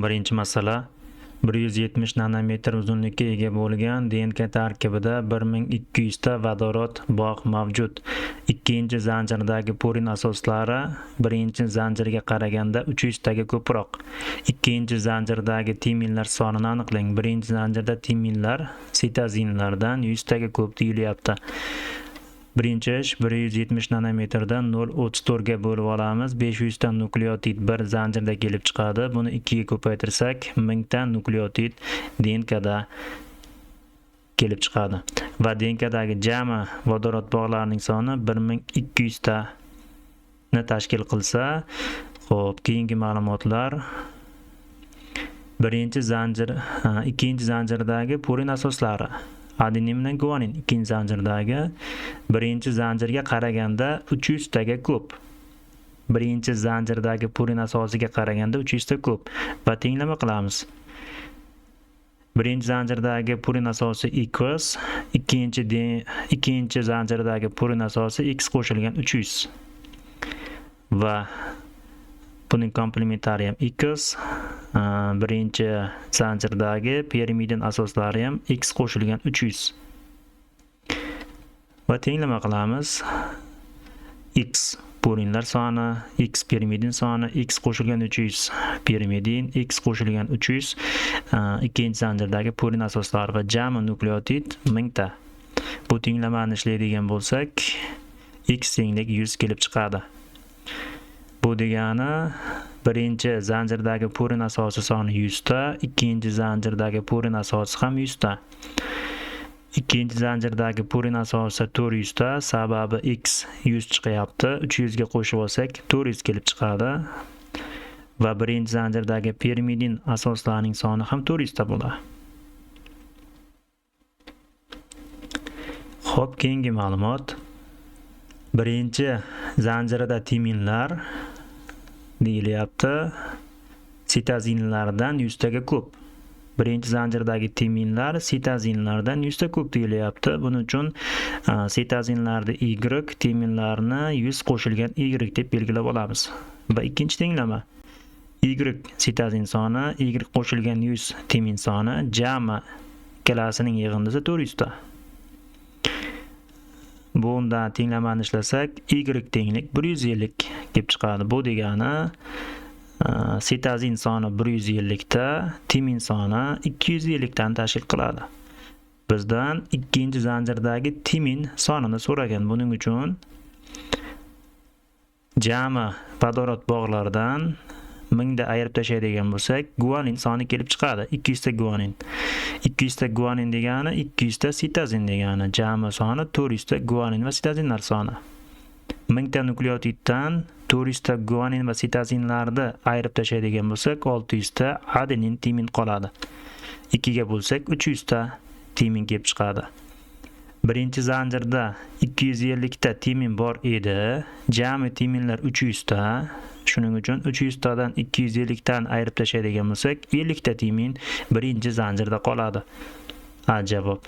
11-masala. 170 nanometr uzunlikka ega bo'lgan DNK tarkibida 1200 ta vodorod bog' mavjud. Ikkinchi zanjirdagi purin asoslari birinchi zanjirga qaraganda 300 taga ko'proq. Ikkinchi zanjirdagi timinlar sonini aniqlang. Birinchi zanjirda timinlar sitozinlardan 100 taga ko'p deyilyapti. Birinchi ish 170 nanometrdan 0.34 ga bo'lib olamiz. 500 ta nukleotid bir zanjirda kelib chiqadi. Buni 2 ga ko'paytirsak, 1000 ta nukleotid DNKda kelib chiqadi. Va DNKdagi jami vodorod bog'larining soni 1200 ta ni tashkil qilsa, xo'p, keyingi ma'lumotlar birinchi zanjir, ikkinchi zanjirdagi purin asoslari adenin bilan guanin ikkinchi zanjirdagi birinchi zanjirga qaraganda 300 taga ko'p. Birinchi zanjirdagi purin asosiga qaraganda 300 ta ko'p va tenglama qilamiz. Birinchi zanjirdagi purin asosi x, ikkinchi zanjirdagi purin asosi x qo'shilgan 300 va buning komplementari ham x, birinchi zanjirdagi pirimidin asoslari ham x qo'shilgan 300 va tenglama qilamiz. X purinlar soni, x pirimidin soni, x qo'shilgan 300 pirimidin, x qo'shilgan 300 ikkinchi zanjirdagi purin asoslari va jami nukleotid 1000 ta. Bu tenglamani ishlaydigan bo'lsak, x tenglik 100 kelib chiqadi. Bu degani birinchi zanjirdagi purin asosi soni 100 ta, ikkinchi zanjirdagi purin asosi ham 100 ta. Ikkinchi zanjirdagi purin asosi 400 ta, sababi x 100 chiqyapti. 300 ga qo'shib olsak 400 kelib chiqadi. Va birinchi zanjirdagi pirimidin asoslarining soni ham 400 ta bo'ladi. Xo'p, keyingi ma'lumot. Birinchi zanjirda timinlar deyilyapti. Sitozinlardan 100 taga ko'p. Birinchi zanjirdagi timinlar sitozinlardan 100 ta ko'p deyilyapti. Buning uchun sitozinlarni y, timinlarni 100 qo'shilgan y deb belgilab olamiz. Va ikkinchi tenglama y sitozin soni, y qo'shilgan 100 timin soni jami ikkalasining yig'indisi 400 ta. Bundan tenglamani ishlasak, y tenglik 150 kelib chiqadi. Bu degani sitozin soni 150 ta, timin soni 250 tani tashkil qiladi. Bizdan ikkinchi zanjirdagi timin sonini so'ragan. Buning uchun jami vodorod bog'laridan 1000 da ayirib tashlaydigan bo'lsak, guanin soni kelib chiqadi. 200 ta guanin. 200 ta guanin degani 200 ta sitozin degani. Jami soni 400 ta guanin va sitozinlar soni. 1000 ta nukleotiddan 400 ta guanin va sitozinlarni ayirib tashlaydigan bo'lsak, 600 ta adenin timin qoladi. 2 ga bo'lsak 300 ta timin kelib chiqadi. Birinchi zanjirda 250 ta timin bor edi. Jami timinlar 300 ta. Shuning uchun 300 tadan 250 tan ayirib tashlaydigan bo'lsak, 50 ta timin birinchi zanjirda qoladi. A javob.